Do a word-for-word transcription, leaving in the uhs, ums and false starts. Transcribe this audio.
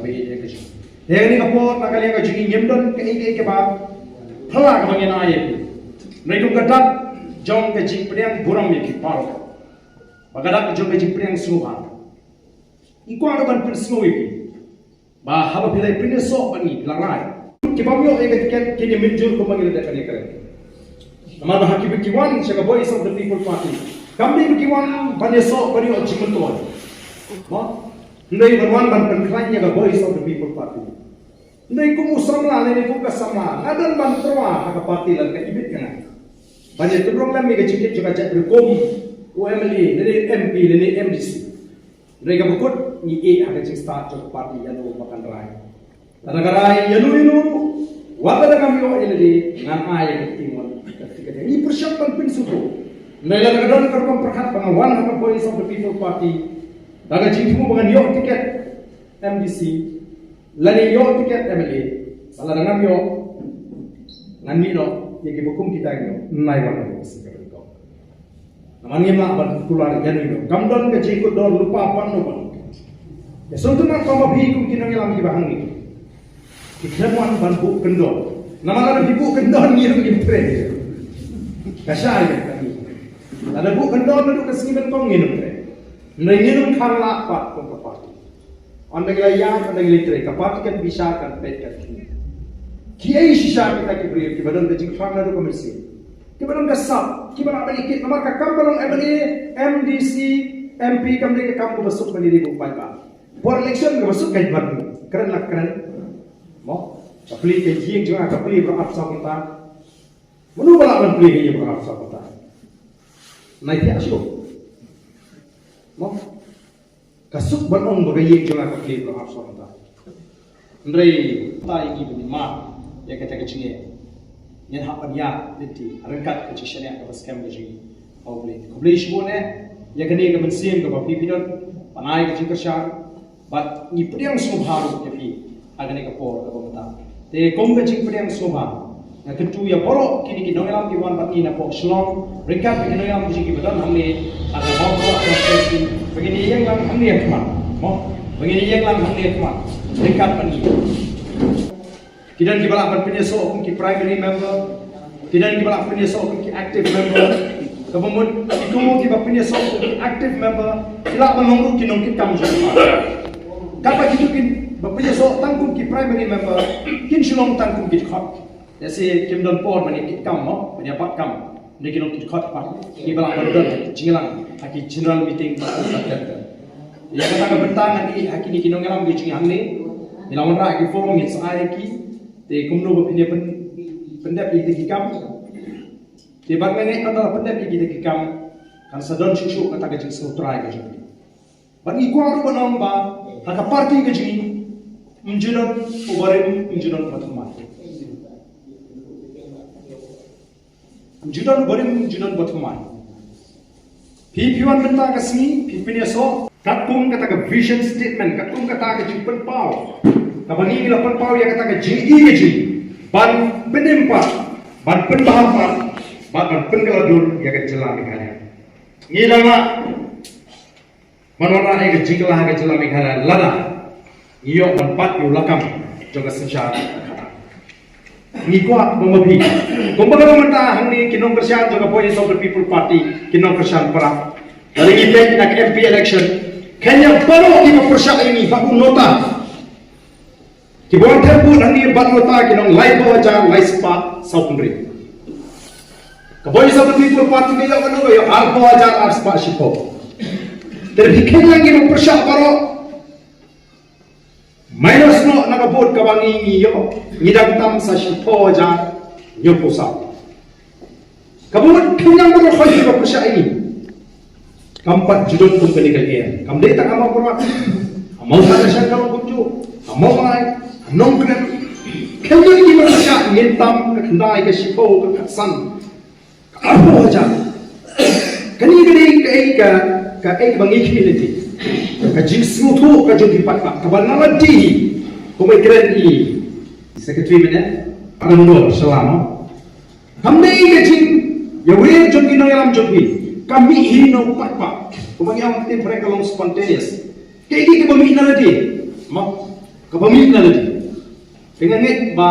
Ba ïeit ïa ka jong. Te ha kane ka por na ka liang ka jong ngi ngim don kaei kaei kaba phylla kaba ngin ai ïa phi. Hynrei kum ka dak jong ka jingpdiang burom ïa phi baroh, ba ka dak jong ka jingpdiang sngewbha, ngi kwah ruh ban pynsngew ïa phi ba haba phi la pynïasoh bad ngi, phi la rai, ki bym ïoh ïa ka tiket kin ïa mynjur kumba ngi la dep ban ïakren. Namar ba ha kiba ki wan sha ka Voice of the People Party, kam dei ba ki wan ban ïasoh ban ïoh jingmyntoi, mo, hynrei ban wan ban pynkhlaiñ ïa ka Voice of the People Party. Hynrei kum u samla lane kum ka samla, nga don ban tyrwa ha ka party lane ka imit ka nga ban ïa tynrong lem ïa ka jingkit jong ka jaitbynriew kum u M L A lane M P lane M D C. Hynrei kaba kut ngi ïeh ha ka jingstad jong ka party, ïano ba kan rai. Lada ka rai ïano ïano, wat lada ngam ïoh ïa lade, ngan ai ïa ka kti mon ka kti ka dei. Ngi pyrshang ban pynsngewthuh. Hynrei lada ka don ka rukom pyrkhat ba nga wan ha ka Voice of the People Party da ka jingthmu ba ngan ïoh tiket M D C lane ïoh tiket M L A, ba lada ngam ïoh, ngan mih noh ïa kiba kum kita ngi ïoh. Nai wan ha ka Voice of the People. Namar ngim lah ban kular ïano ïano. Kam don ka jingkut dor lypa pat no pat. Ïa sngewthuh ma, kum ma phi kum ki nongïalam kiba hangne, ki khlem wan ban buh kyndon. Namar lada phi buh kyndon ngi ruh ngim trei. Ka shai ka ngi. Lada buh kyndon naduh ka sngi nyngkong ngi ruh trei. Hynrei ngi ruh khang lah pat kum ka party. Ynda ngi la ïaid, ynda ngi la trei, ka party kan bishar, kan peit, kan khmih. Kiei shisha kita ki briew kiba don ka jingthrang naduh ka mynsiem, kiba don ka sap, kiba lah ban ïakit, namar ka kam ba long M L A, M D C, M P kam dei ka kam kaba suk ban ïadei bad u paidbah. Por election kaba suk ka ïa ban kren la kren. Mo, ka plie ka ïing jong nga, ka plie baroh arphew saw kynta. Mano ba lah ban plie ka ïing baroh arphew saw kynta? Nai thiah shuh. Mo, ka suk ban ong ba ka ïing jong nga ka plie baroh arphew saw kynta. Hynrei ta ïa ngi ban ïa mar ïa kata ka jingeh, ngin hap ban ïa lynti ryngkat ka jingshaniah kaba skhem ka jong ngi ha U Blei. Khublei shibun eh ïa kane ka mynsiem kaba phi phi don ban ai ka jingkyrshan bad ngi pdiang sngewbha ruh ïa phi ha kane ka por kaba mynta. Te kum ka jingpdiang sngewbha, nga kyntu ïa baroh kine ki nongïalam ki wan bad ngi napoh Shillong ryngkat ki nongïalam ki jong ngi ba don hangne ha ka Mawkyrwat constituency, ba ngin ïeng lang hangne ha khmat. Mo, ba ngin ïeng lang hangne ha khmat ryngkat bad ngi. Ki don kiba lah ban pynïasoh kum ki primary member, ki don kiba lah pynïasoh kum ki active member. Kaba mut kito kiba pynïasoh kum ki active member ki lah ban long ruh ki nongkitkam jong ka. Katba kito kiba pynïasoh tang kum ki primary member kin shu long tang kum ki dkhot. Lehse kim don por ban ïa kitkam mo, ban ïa bat kam. Ngi ki nongkitkam pat kiba lah ban don jingïalang ha ki general meeting bad ki sub center. Ïa kata ka bynta ngan ïa ha kine ki nongïalam ki jong ngi hangne. Ngi la wanrah ki form, ngin sa ai ha ki. Te kumno ba phin ïa pyn, pyndep ïa kita ki kam. Te bad nga ngeit ba lada pyndep ïa kita ki kam kan sa don shuh shuh kata ka jingsngewtrai ka jong ngi. Bad ngi kwah ruh ban ong ba ha ka party ka jong ngi, ym ju don uba rim, ym ju don uba thymmai. Ym ju don uba rim, ym ju don uba thymmai. Phi phi wan mynta ka sngi, phi pynïasoh katkum kata ka vision statement, katkum kata ka jingpynpaw kaba ngi la pynpaw ïa kata ka jingïeit ka jong ngi ban pynim pat, ban pynbha pat, ban, ban pynkylla dur ïa ka jylla Meghalaya. Ngi dang lah ban wanrah ïa ka jingkylla ha ka jylla Meghalaya lada ngi ïoh ban bat ïa u lakam jong ka synshar. Ngi kwah ba ma phi, kumba ka long mynta hangne ki nongkyrshan jong ka Voice of the People Party, ki nongkyrshan para. Lada ngi peit na ka M P election, kane baroh kiba pyrshah ïa ngi bad u nota, kiba wan thep vote hangne bad nota ki long laiphew hajar laispah sawphew hynriew. Ka Voice of the People Party ka ïoh kano, ka ïoh arphew hajar arspah shiphew. Te phi kheiñ lang kiba pyrshah baroh, minus noh na ka vote kaba ngi ngi ïoh, ngi dang tam sa shiphew hajar hynñiewphew saw. Kaba mut kheiñ lang baroh khoi kiba pyrshah ïa ngi. Kam pat ju don kum kane ka lyer. Kam dei tang ha Mawkyrwat, ha Mawthadraishan ka long kumjuh, ha Mawlai, ha Nongkrem. Kheiñ lang kiba pyrshah, ngin tam ka khyndai, ka shiphew, ka khatsan, ka arphew hajar. Kane ka dei kaei ka, kaei kaba ngi khmih lynti. Ka jingsngewthuh ka jong ki paidbah kaba nga la dei hi kum u kren i Secretary mynne, Anandor Shylla mo. Kam dei ka jingïawer jong ki nongïalam jong phi, ka mih hi na u paidbah. Kumba ngi ong ha ka ktien phareng ka long spontaneous. Kaei kaei kaba mih na lade mo. Kaba mih na lade. Te nga ngeit ba